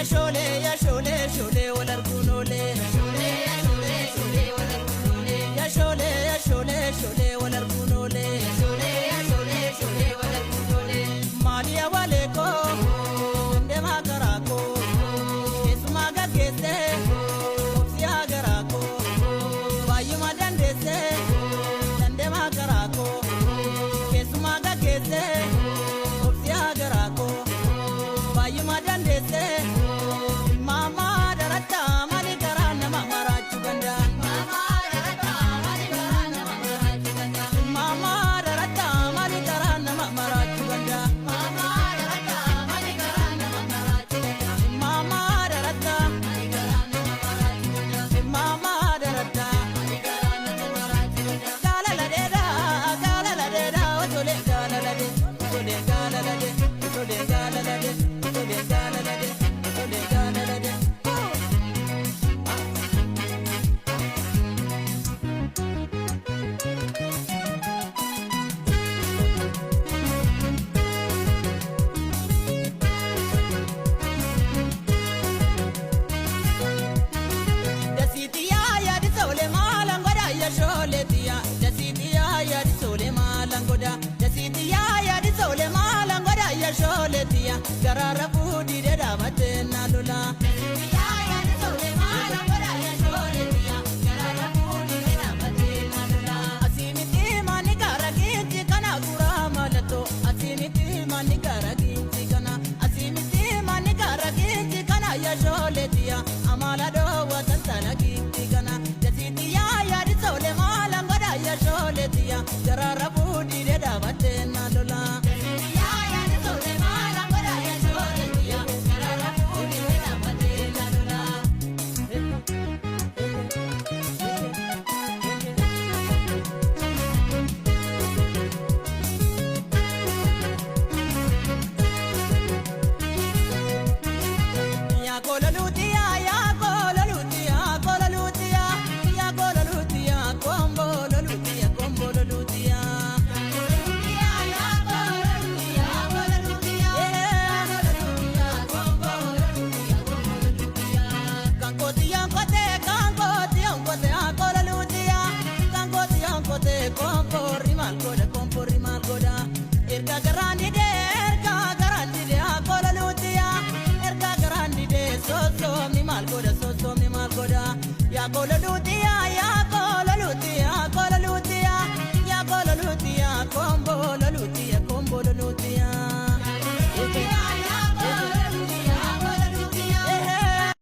Yashoolee yashoolee shoolee wal arguun oolee. Yashoolee yashoolee shoolee wal arguun oolee. Maaliyaa walee koo deemaa garaa koo keessumaa gaggeessee obsiyaa garaa koo baay'uma dandeessee dandeemaa garaa koo keessumaa gaggeessee obsiyaa garaa koo baay'uma dandeessee maamaa darattaa maali garaa nama maraachuu danda'a. Maamaa darattaa maali garaa nama maraachuu danda'a. Maamaa darattaa maamaa darattaa jaalala dheedaa jaalala dheedaa otolee jaalala dee otolee jaalala dee otolee jaalala dee otolee jaalala dee otolee jaalala dee. Dasiitiyaa yaadi tole maalan godha yashooleetiyaa dasiitiyaa yaadi tole maalan godha dasiitiyaa yaadi tole maalan godha yashooleetiyaa garaara fuudhii dhadhaabatee na lola. Asiimiti maani gaara giinti kana guuraa malatoo asiimiti maani gaara giinti kana asiimiti maani gaara giinti kana yashooleetiyaa amala dhoowwa tantana giinti kana dasiitiyaa yaadi tole maalan godha yashooleetiyaa garaara.